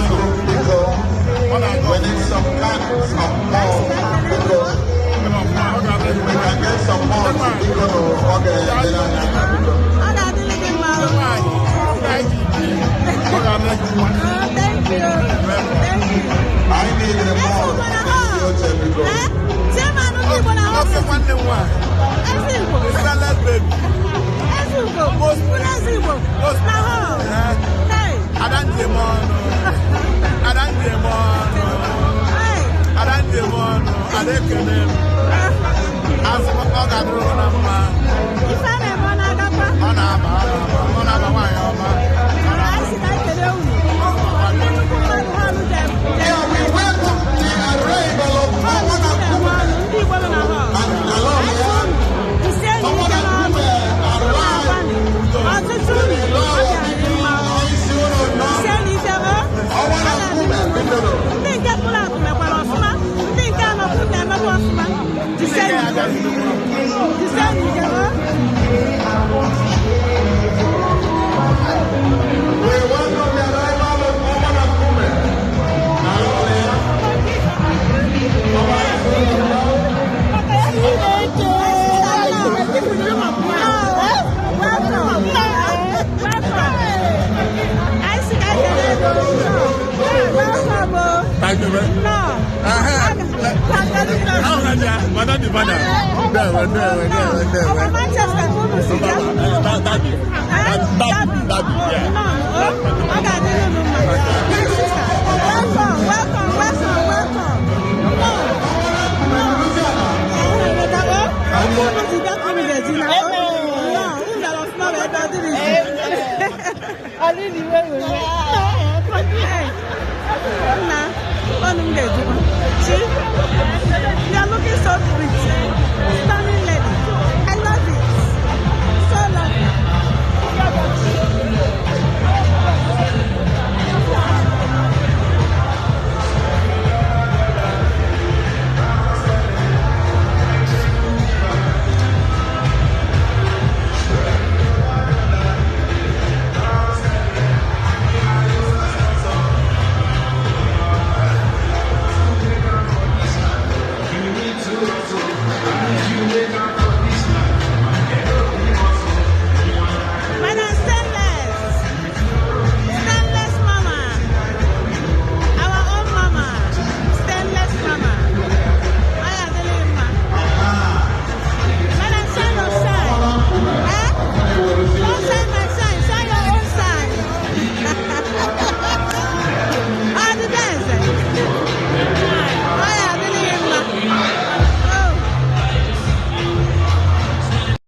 Group, biko. We need some cans of malt, biko. If we can get some malt, biko, no, ọ ga-enyere anyị aka, biko. Ọ ga-adịrị gị mma. Oh, thank you. Thank you. Anyị need the malt, ndị oche, biko. Eh? Chairman ndị Igbo na Ofe hall. nwanne m nwaanyị. Eze Igbo. Fearless baby. Eze Igbo. Bụrụ Eze Igbo. Na hall. Eh, Hey. Ada njem ọnụ. Ada njem ọnụ. Hey. Ada njem ọnụ. Ada ekene m. Asị m ọ ga-adịrị ụnụ na mma. Ife a na-eme ọ na-agakwa? Ọ na-aba, ọ na-aba, ọ na-aba nwaanyị ọma. Mana anyị sị ka anyị kelee unu. Ndị nnukwu mmadụ hall Yeah, we welcome the arrival of hall Ọnwa ji na-eme Nkume ọnụ, ndị Igbo nọ na hall. and Alọm ya. Jisie unu Ọnwa ike n'ọnụ. Nkume Unu arrive. agbanị. Ọtụtụ unu, ọ bịara dị mma. Isi unu nọ. Jisie unu ike, ọ. Ọnwa Ọ ga-adịrị Nkume, unu biko. mma. Ndị nke pụrụ apụ mekwara ọfụma. Ndị nke anọkwu na-emekwa ọfụma. Jisie unu ike. Jisie unu ike, ọ. We welcome the arrival of Ọnwa Nkume. Alọm ya. Ọnwa isi unu nọ. Thank you very much. How are you? Madam the father. Ndewo, ndewo, ndewo, ndewo. Daddy. Daddy, daddy, yeah.